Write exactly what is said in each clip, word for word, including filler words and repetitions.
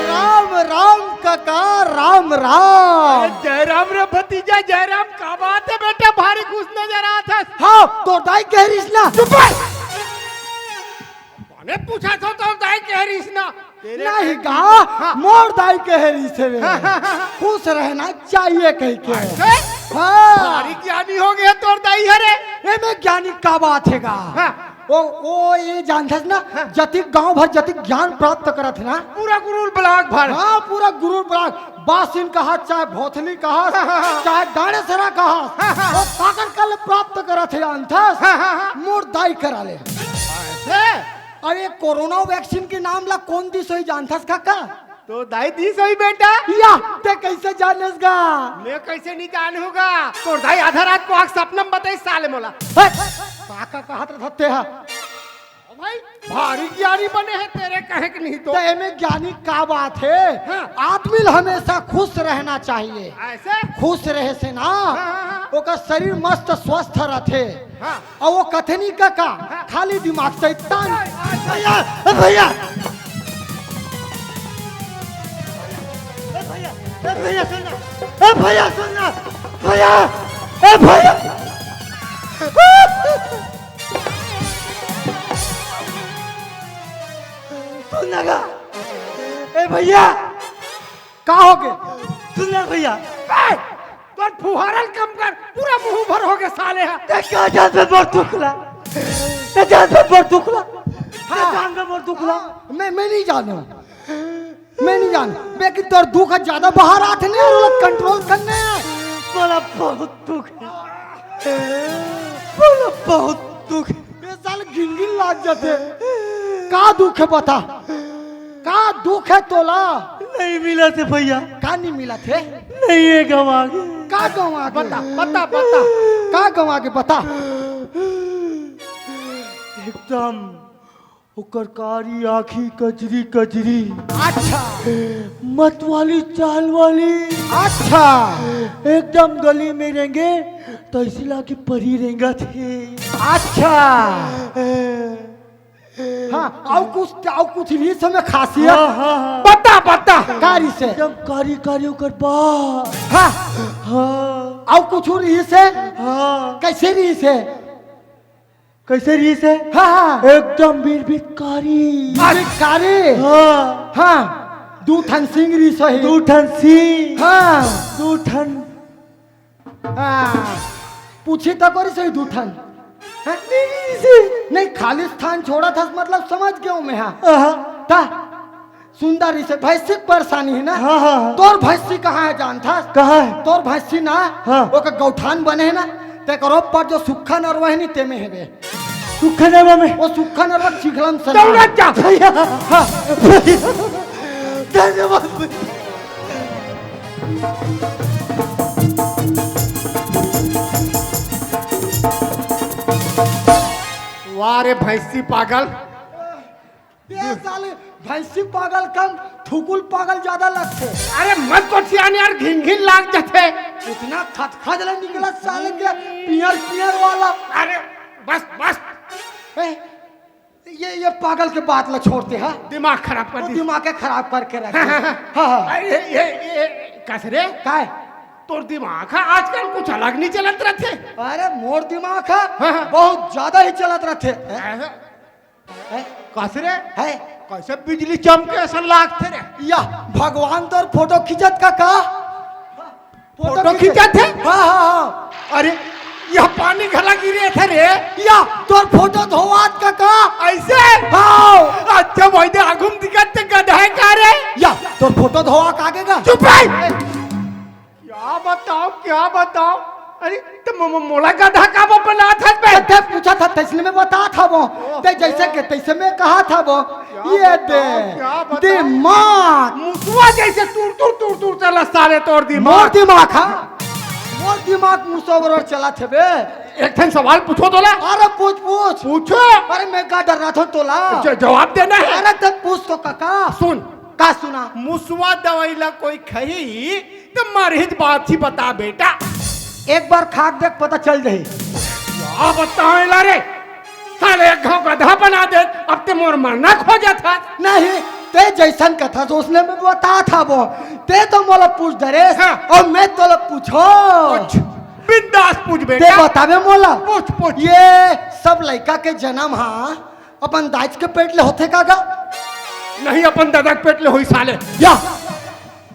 राम राम काका, राम राम। अरे जय राम रे भतीजा, जय राम। का बात है बेटा, भारी खुश नजर आत हस। हाँ, तोर दाई कहे रिहिस ना। चुप रह। माने पूछा था तोर दाई कहे रिहिस ना। तेरे नहीं कहे गा, हाँ। मोर दाई कहे रिहिस हे बे। हाँ, हाँ, हाँ। खुश रहना चाहिए कह के। अरे? हाँ। भारी ज्ञानी हो गया तोर दाई हरे। एमे ज्ञानी का बात हे गा? हाँ। ओ, ओ, ये जानथस ना, हाँ। जतिक गांव भर जतिक ज्ञान प्राप्त करत हे ना, पूरा गुरुल ब्लॉक भर। हाँ, पूरा गुरुल ब्लॉक। बासिन कहा, चाहे भोथली कहा, हाँ, हाँ, हाँ। चाहे डांडेसरा कहा, हाँ, हाँ। वो काकर करा ले प्राप्त करत हे जानथस? हाँ, हाँ, हाँ। मोर दाई करा ले। ऐसे? अरे, कोरोना वैक्सीन के नाम ला कोन दिस होही जानथस काका? तोर दाई दिस होही बेटा। या, ते कैसे जानेस गा? मैं कैसे नहीं जानहूँ गा? तोर दाई आधा रात को आके सपना में बताइस साले मोला। हे, काका कहत रथस ते हा। ओ भाई, भारी ज्ञानी बने हे तेरे कहे के नहीं तो। तो एमे ज्ञानी का बात हे? हाँ। आदमी ल हमेशा खुश रहना चाहिए। ऐसे? खुश रहे से ना, हाँ, हाँ, हाँ। ओकर शरीर मस्त स्वस्थ रथे। हाँ। अउ वो कथे नहीं काका, हाँ। खाली दिमाग शैतान। अच्छा, अच्छा। भैया, ए भैया। ए भैया, ए भैया सुन ना। ए भैया सुन ना। भैया, ए भैया। सुन ना गा। ए भैया। का हो गे? सुन ना भैया। ए, तोर फुहारल कम कर, पूरा मुंह भर हो गे साले हा। ते का जानबे मोर दुख ला? ते जानबे मोर दुख ला? ते हाँ। जानबे मोर दुख ला? मैं, मैं नहीं जानूं। मैं नहीं जानूं। लेकिन तोर दुख ज्यादा बाहर आथे नहीं, और लोग कंट्रोल करने हैं। मोला बहुत दुख हे। मोला बहुत दुख हे। ये साले घिनघिन लाग जाथे। का दुख हे बता? का दुख हे तोला? नहीं मिलत हे भैया। का नहीं मिलत हे? नहीं हे, गंवा गे। का गंवा गे? बता, बता, बता। का गंवा गे बता? एकदम ओकर कारी आँखी कजरी कजरी। अच्छा। मत वाली चाल वाली। अच्छा। एकदम गली में रेंगे तो ऐसी लागे परी रेंगत हे। अच्छा। हाँ, अउ कुछ, अउ कुछ रिहिस हे खासियत? हाँ, हाँ, हाँ। बता, बता। का रिहिस हे? एकदम कारी कारी ओकर बाल। हाँ। हाँ। अउ कुछ रिहिस हे? हाँ। कैसे रिहिस हे? कैसे रिहिस हे? हाँ, हाँ। एकदम बिरबिट कारी। अरे कारी। हाँ। हाँ। दू ठन सींग रिहिस हे। दू ठन सींग। हाँ। दू ठन। हाँ। पूछी त कोरी सही दू ठन। हाँ? नहीं, नहीं, नहीं, नहीं, खालिस्तान छोड़ा था, मतलब समझ गयो मैं, हाँ। आहा। ता? सुंदर से भैंसी के परेशानी हे ना? हाँ, हाँ, हाँ। तोर भैंसी कहाँ हे जानथस? कहाँ हे? तोर भैंसी ना, हाँ। ओकर गौठान बने हे ना, तेकर ओ पार जो सुक्खा नरवा हे नी, तेमे हेबे। सुक्खा नरवा में? वो सुक्खा नरवा चिखला में सना। दौड़त जा। भैया। हाँ। धन्यवाद भैया। वाह रे भैंसी पागल। ये साले भैंसी पागल कम, थुकुल पागल ज्यादा लगथे। अरे मत गोठियान यार, घिन घिन लाग जाथे। इतना थथखज ले निकलत साले के, पियर पियर वाला। अरे बस बस। ए, ये, ये पागल के बात ला छोड़ते हैं। दिमाग खराब कर वो दी। दिमाग के खराब करके रखे। हाँ, हाँ, हाँ। हाँ, हाँ। अरे ये, ये कस रे? काय? तोर दिमाग हे आजकल कुछ अलग नहीं चलत रथे। अरे मोर दिमाग हे, हाँ, हाँ। बहुत ज्यादा ही चलत रथे। हाँ, हाँ। हैं? कस रे? हैं? कैसे बिजली चमके असन लागथे रे? या, भगवान तोर फोटो खींचत का का? फोटो फोटो खींचत? खींचत हे? हाँ, हाँ, हाँ। अरे, यह पानी घला गिरे थे रे। या, तोर फोटो धोवात कका। ऐसे? हाँ। अच्छा, वही दे आगुम दिखत ते गधा है का रे? या, तोर फोटो धोवा का आगे का? चुप रह। क्या बताओ, क्या बताओ? अरे, तो मो-, मो-, मोला गधा का वो बनात हस बे? ते पूछा था, तैसने में बतात हवं। ओहो। ते जैसे के तैसे में कहत हवं। क्या ये बताओ, दे, क्या बताओ? दिमाग। मुसवा जैसे टूर, टूर, टूर, टूर चला साले तोर दिमाग। मोर दिमाग, हाँ? मोर दिमाग मुसवा बरोबर चलत हे बे। एक ठन सवाल पूछों तोला। अरे पूछ, पूछ। पूछों। अरे मैं का डर्राथों तोला। ज-, जवाब देना हे। अरे ते पूछ तो कका। सुन। का सुना? मुसवा दवाई ला कोई खही त मरही त बात ही बता बेटा। एक बार खा के देख, पता चल जाही। का बतावं एला रे? साले एक घाव गधा बना दे, अब ते मोर मरना खोजत हस। नहीं, ते जैसन कथस ओसने में बतात हवं। ते तो मोला पूछ डरेस, हाँ। अउ मैं तोला पूछों। पूछ, बिंदास पूछ ते बेटा। बताबे मोला। पूछ, पूछ। ये सब लइका के जनम हा अपन दाइच के पेट ले होथे का गा? नहीं, अपन ददा के पेट ले होही साले। या,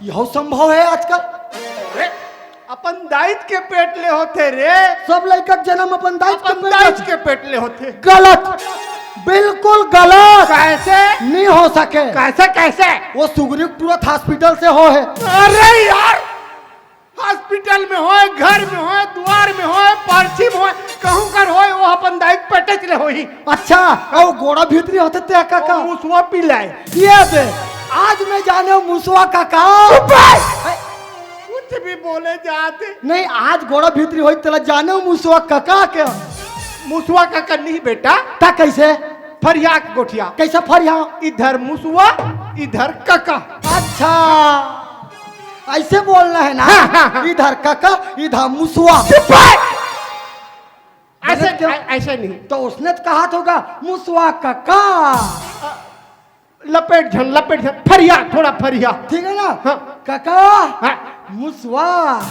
यहो संभव हे आजकल? अरे, अपन दाइच के पेट ले होथे रे। सब लइका के जनम अपन दाइच के अपन पेट ले दाइच होथे। के पेट ले होथे। गलत, बिल्कुल गलत। कैसे? नहीं हो सके। कैसे, कैसे? वो सुगरी के तुरंत हॉस्पिटल से होहे। अरे यार, हॉस्पिटल में होय, घर में होय, दुवार में होय, परछी में होय, कहूँ कर होय, वो अपन दाई के पेटेच ले होही। अच्छा, अउ गोड़ा भीतरी होथे ते कका? वो मुसवा पिलाय। ये दे, आज मैं जानेंव मुसवा कका। चुप रह! कुछ भी बोले जात हे। नहीं, आज गोड़ा भीतरी होही, तेला जानेंव मुसवा कका के। मुसवा कका नहीं बेटा। त कैसे? फरिया के गोठिया। कैसे फरिया? इधर मुसवा, इधर कका। अच्छा। ऐसे बोलना है ना? हाँ, हाँ, हाँ। इधर कका, इधर मुसवा। चुप रह! ऐसे, गलत क्यों? ऐ-, ऐसे नहीं। तो उसने तो कहा होगा, "मुसवा कका।" लपेट झन, लपेट झन, फरिया, थोड़ा फरिया। ठीक है ना? हाँ। कका, हाँ। मुसवा।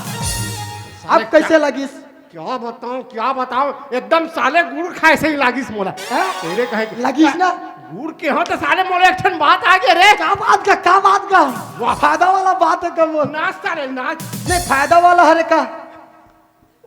अब कैसे लगिस? क्या बताऊं, क्या बताऊं, एकदम साले गुड़ खाए से ही लागिस मोला। हैं? तेरे कहे के लगिस ना? गुड़ के हो तो साले मोला एक ठन बात आ गया रे। का बात का, का बात का? वाह। फायदा वाला बात हे का मोर? नाच साले, नाच। नहीं, फायदा वाला हरे का?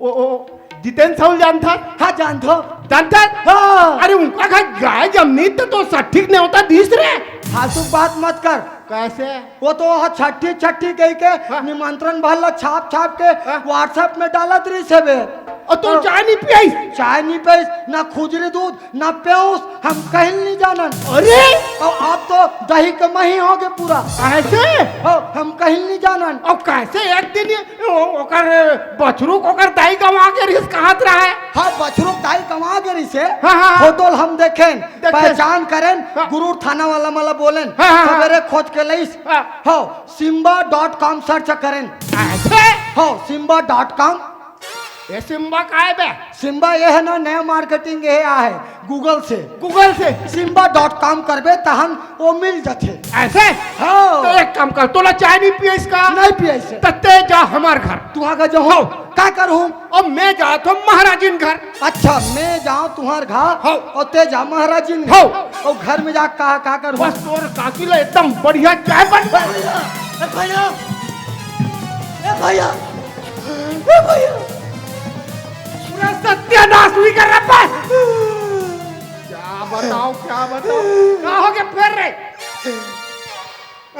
ओ, ओ, जितेन साहू ल जानथस? हाँ, जानथों। जानथस? हाँ। अरे, उनका घर गाय जमनी तो, तो सट्ठी के नेवता दीस रे। फालतू बात मत कर। कैसे? वो तो वहाँ छट्ठी, छट्ठी कही के हाँ। निमंत्रण भर ला छाप, छाप के हाँ। WhatsApp में डालत रहिस हे बे। अउ तू तो चाय नहीं पियाइस? चाय नहीं पियाइस, ना खुजरी दूध, ना पेउस, हम कहीं नहीं जानन। अरे! अउ आप तो दही के मही होगे पूरा। ऐसे? हो, हम कहीं नहीं जानन। अउ कैसे एक दिन ये ओ-, ओकर बछरू के ओकर दाई गंवा गे रिहिस कहत रहे। हाँ, बछरू के दाई गंवा गे रिहिस हे। हाँ, हाँ, हाँ। फोटो ल हम देखेन, देखेन। पहचान करेन, हाँ। गुरूर थाना वाला मन ला बोलेन। हाँ, हाँ, हाँ। सबेरे खोज के लइस। हाँ। हो, सिम्बा dot com search करेन। ऐसे? हो, सिम्बा dot com। ये सिम्बा काय बे? सिम्बा ये हे ना, नया marketing ये आय हे, Google से। Google से? सिम्बा dot com करबे, तहन वो मिल जाथे। ऐसे? हाँ। तो एक काम कर, तोला चाय नहीं पियाइस का? नहीं पियाइस हे। त ते जा हमर घर। तुँहर घर जाहूँ? हाँ। का करहूँ? अउ मैं जात हों महाराजिन घर। अच्छा, मैं जाँव तुँहर घर, हाँ। अउ ते जा महाराजिन घर। हाँ। अउ घर में जा का, का करहूँ? बस तोर काकी ला एकदम बढ़िया चाय बन- ए भैया, ए भैया, ए भैया, ए भैया। पूरा सत्यानाश नहीं कर रहा बस। क्या बताओ, क्या बताओ? का हो गया फिर रे?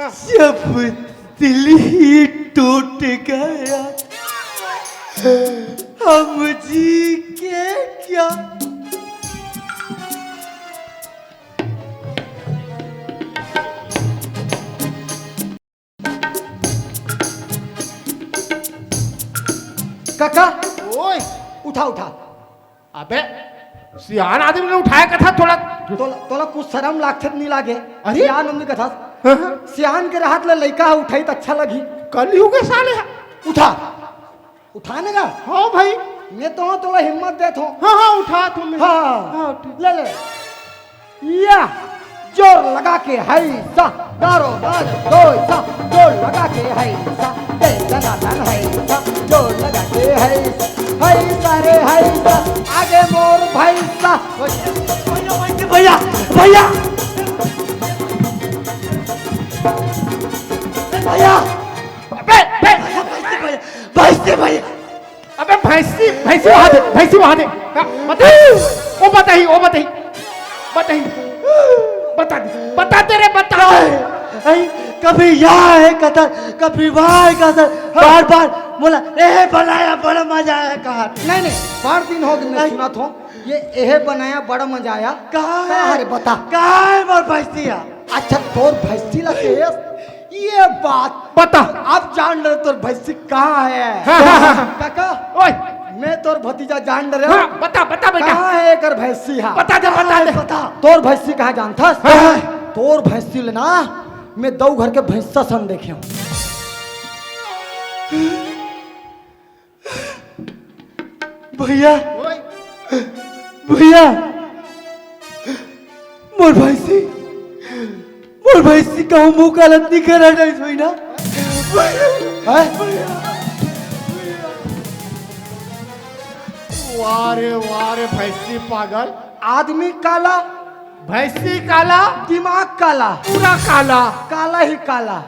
सब दिल ही टूट गया, हम जी के क्या? काका, ओए। उठा, उठा। अबे, सियान आदमी ने उठाय कथा थोड़ा। तोला, तोला कुछ शरम लागथे त नहीं लागे? अरे? सियान आदमी कथा। हाँ, हाँ। सियान के रहत ले लइका ह उठाही त अच्छा लगही। कलयुग के साले ह। उठा। उठाने का? हाँ भाई। मैं तो हूँ, तोला हिम्मत देत हूँ। हाँ, हाँ, उठा तू मैं। हाँ। हाँ, उठा। ले, ले। या, जोर लगा के है सा, दारो दार दो सा, जोर लगा के है सा, दे दना दन है सा, जोर लगा के है सा, है सा रे है सा, आगे मोर भैसा। भैया, भैया, भैया, भैया। अबे, बे- भैया, भैया, भैया। अबे भाई, भैंसी, भैंसी वहां दे, भैंसी वहां दे। का? बता। ओ बताही, ओ बताही। बताही। बता दे, बता दे रे, बता। आई, आई, कभी यहाँ है कथा, कभी वहाँ है कथा, बार बार बोला, ए बनाया, बड़ा मजा आया कहा। नहीं, नहीं, बार दिन हो गए, मैं नहीं। सुना था, ये एहे बनाया, बड़ा मजा आया। कहाँ कहाँ है? रे, बता। कहाँ है मोर भैंसिया? अच्छा, तोर भैंसी ला केस? ये बात बता। अब जान ले तोर भैंसी कहाँ है? हाँ, हाँ, हाँ, हाँ। काका, ओए। मैं तोर भतीजा जान ले। हाँ, बता, बता बेटा। कहाँ है एकर भैंसी हा? बता दे, बता दे। बता। तोर भैंसी कहाँ जानथस? हाँ, हाँ। तोर भैंसी ले ना, मैं दऊ घर के भैंसा सन देखे हूँ। भैया, ओए। भैया, मोर भैंसी, मोर भैंसी कहूँ मुँह कालत नहीं करा जाइस भैया। हैं? वाह रे, वाह रे, भैंसी पागल। आदमी काला, भैंसी काला, दिमाग काला, पूरा काला। काला ही काला।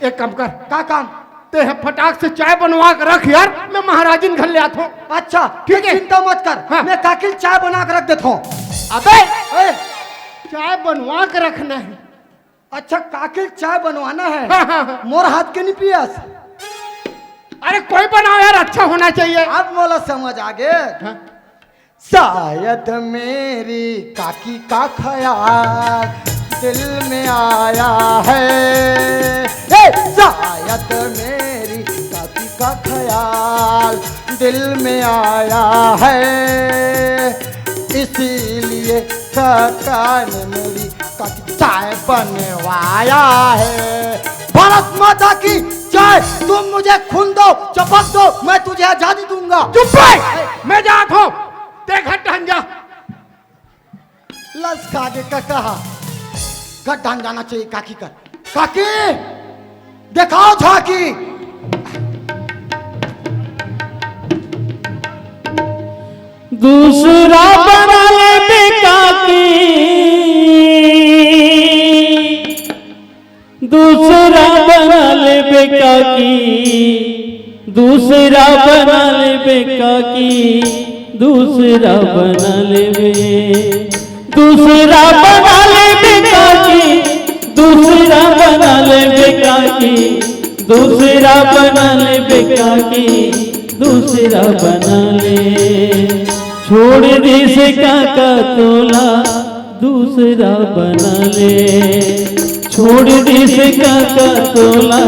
एक काम कर। का काम? ते ह फटाक से चाय बनवा के रख यार, मैं महाराजिन घर ले आत हूँ। अच्छा, ठीक है। चिंता मत कर, हाँ। मैं काकी ल चाय बना के रख देत हूँ। अबे, ए। चाय बनवा के रखना है। अच्छा, काकी ल चाय बनवाना है। हाँ, हाँ, हाँ। मोर हाथ के नहीं पियस? अरे कोई बनाओ यार, अच्छा होना चाहिए। अब मोला समझ आ गे। हाँ। शायद मेरी काकी का ख्याल दिल में आया है। ए, शायद मेरी काकी का ख्याल दिल में आया है, इसीलिए काका ने मेरी काकी चाय बनवाया है। भारत माता की जय। तुम मुझे खून दो, चपक दो, मैं तुझे आजादी दूंगा। चुप रह, मैं जात हूँ। ते घर टहन जा। लस खा के का कहा? घर टहन जाना चाहिए काकी कर। काकी, दिखाओ झांकी। दूसरा बना ले बेकाकी, दूसरा बना ले बेकाकी, दूसरा बना ले बेकाकी, दूसरा बना ले बे, दूसरा बना ले बेकाकी, दूसरा बना ले बेकाकी, दूसरा बना ले बेकाकी, दूसरा बना ले। छोड़ दे से काका तोला, दूसरा बना ले। छोड़ दे से काका तोला,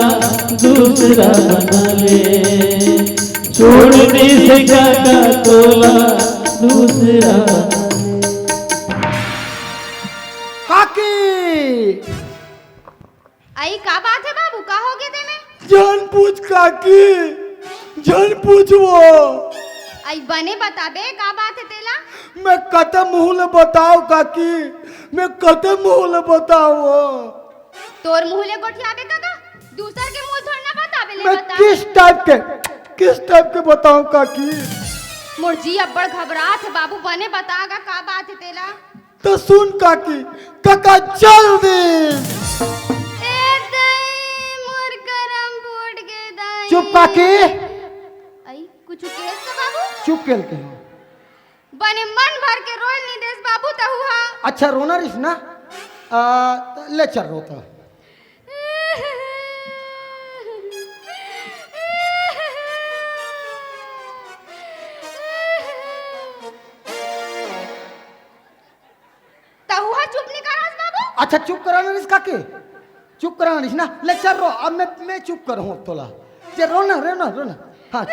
दूसरा बना ले। छोड़ दे से काका तोला, दूसरा बना ले। काकी! आई, का बात है बाबू, का हो गे तेमे? जान पूछ काकी, जान पूछ वो। आई बने बताबे, का बात है तेला? मैं कते मुंह ले बताओ काकी, मैं कते मुंह ले बताओ। तोर मुंह ले गोठियाबे काका, दूसर के मुंह थोड़ी ना बताबे, ले मैं बता। किस टाइप के, किस टाइप के बताऊं काकी? मोर जी अब्बड़ घबरात है बाबू, बने बता गा, का बात है तेला? तो सुन काकी, काका चल दे। ए दाई, मोर करम फूट गे दाई। चुप काकी। आई, कुछ केस का बाबू? चुप केल के हो। बने मन भर के रोए नहीं देस बाबू तहू हा। अच्छा, रोना रिस ना? आ, ले चल रो तो। तहू हा चुप नहीं करस बाबू? अच्छा, चुप कराना रिस काकी, चुप कराना रिस ना। ले चल रो, अब मैं, मैं चुप करहूँ अब तोला। जे रो ना, रो ना, रो ना। हाँ।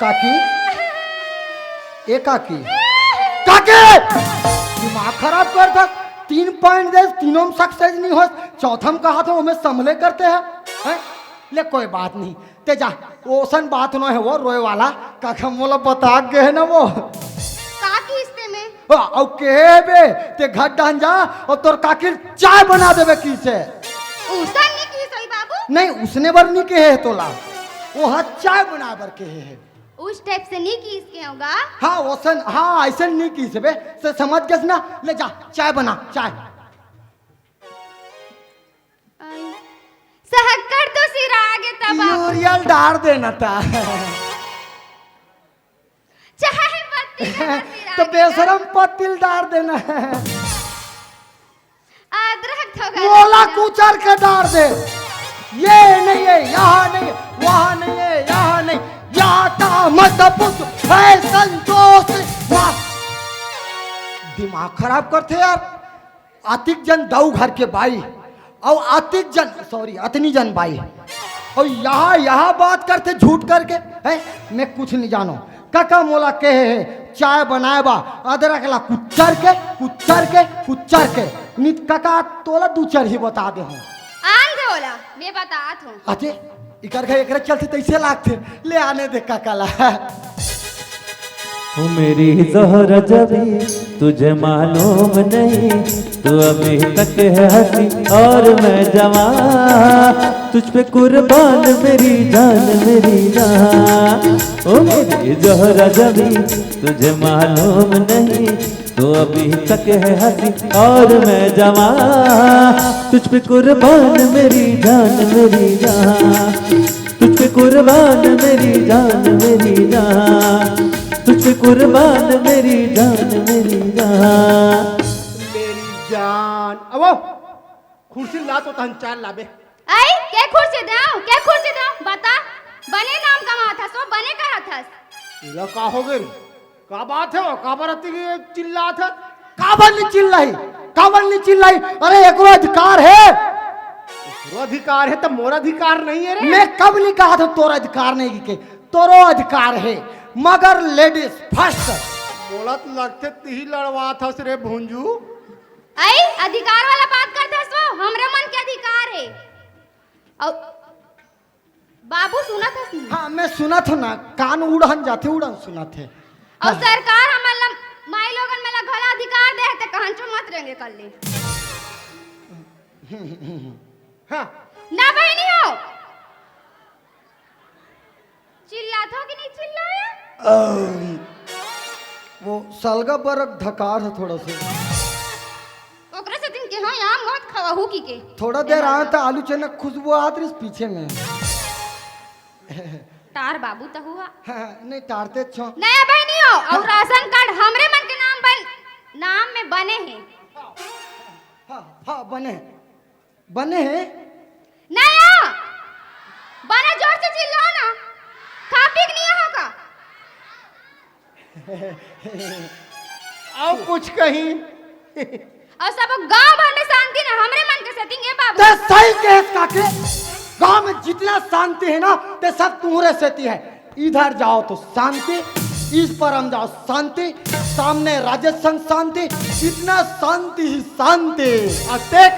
काकी, ए काकी, काकी, दिमाग खराब कर दस। तीन पॉइंट दे, तीनों में सक्सेस नहीं हो, चौथा में कहा था, वो में संभले करते हैं, हैं? ले कोई बात नहीं, ते जा, ओसन बात नो है वो रोए वाला, काका मोला बता गे है ना वो। का किस्ते में? आ, अउ के बे, ते घर डहन जा, अउ तोर काकी चाय बना देबे किसे। उसन नहीं किस होई बाबू? नहीं, उसने बर नहीं कहे है तोला, वो हा चाय बना बर कहे है। उस टाइप से नहीं किस के होगा? हाँ, ओसन, हाँ, ऐसे नहीं किस बे, से समझ गेस ना, ले जा, चाय बना, चाय। आई। सहक्कड़ तो सिरा के तब आप यूरियल डार देना था। चाय पत्ती का बस मिला तो के बेशरम पत्ती डार देना। अदरक तो गला ओला मिला। कुचर के डार दे। ये नहीं है, यहाँ नहीं है, वहाँ नहीं है, यहाँ नहीं, यहाँ का मत पूछ, है संतोष। वाह, दिमाग खराब करथे यार। अतिक जन दऊ घर के बाई, अउ अतिक जन, सॉरी, अतनी जन बाई, अउ यहाँ, यहाँ बात करथे झूठ करके। है, मैं कुछ नहीं जानो। कका मोला कहे हे, चाय बनाए बा, अदरक ला कुच्चर के, कुच्चर के, कुच्चर के। नित कका तोला दू चरही बता दे हूँ। आन दे ओला, मैं बतात हूँ। अते इकर घर एकरे चलते तैसे लागथे। ले आने दे कका ला। ओ मेरी ज़ोहरा जबी, तुझे मालूम नहीं, तू अभी तक है हसी और मैं जवां। तुझ पे कुर्बान मेरी जान, मेरी जान। ओ मेरी ज़ोहरा जबी, तुझे मालूम नहीं, तू अभी तक है हसी और मैं जवां। तुझ पे कुर्बान मेरी जान, मेरी जान। तुझ पे कुर्बान मेरी जान, मेरी जान। तुझ पे कुर्बान मेरी जान, मेरी जान। मेरी जान। अबो, खुर्सी ला तो तहन चाय लाबे। आई, के खुर्सी देव, के खुर्सी देव, बता। बने नाम कमात हस, वो बने करत हस। इला का हो गए? का बात है वो? काबर अति चिल्लात है? काबर नहीं चिल्लाई? काबर नहीं चिल्लाई? अरे एकरो अधिकार है। वो अधिकार है तो मोर अधिकार नहीं है रे। मैं कब नहीं कहा था तोर अधिकार नहीं के? तोरो अधिकार है, मगर लेडीज फर्स्ट। मोला तो लगथे तिही लड़वात हस रे भुंजू। आई, अधिकार वाला बात करत हस वो, हमरे मन के अधिकार है। अउ बाबू सुनत हस नहीं? हाँ, मैं सुनत हूँ ना, कान उड़न जाथे, उड़न सुनत है। अउ सरकार हमन ला, माई लोगन मन ला घला अधिकार दे हे, ते कहन चो मत रेंगे कर ले। हाँ, ना बहिनी हो, चिल्लात हो कि नहीं चिल्लाए? वो सलगा बरक धकार है थोड़ा सा। ओकरे सेती के हाँ, आम मत खवाहू की के। थोड़ा देर आया था, आलू चना खुशबू आत रही पीछे में। तार बाबू त हुआ। हाँ, नहीं टारते छो। नया बहिनी हो, अउ राशन कार्ड हमरे मन के नाम बन, नाम में बने हे। हाँ, हाँ, बने, बने हैं। नया, बने जोर से चिल्लाओ ना, खा पी के नहीं हो का? अउ कुछ कहीं। अउ सब गांव भर में शांति ना, हमरे मन के सेती ए बाबू। ते सही कहेस काके, गांव में जितना शांति है ना, ते सब तुम्हरे सेती है। इधर जाओ तो शांति, इस पर हम जाओ शांति, सामने राजेश संग शांति, इतना शांति ही शांति। अतेक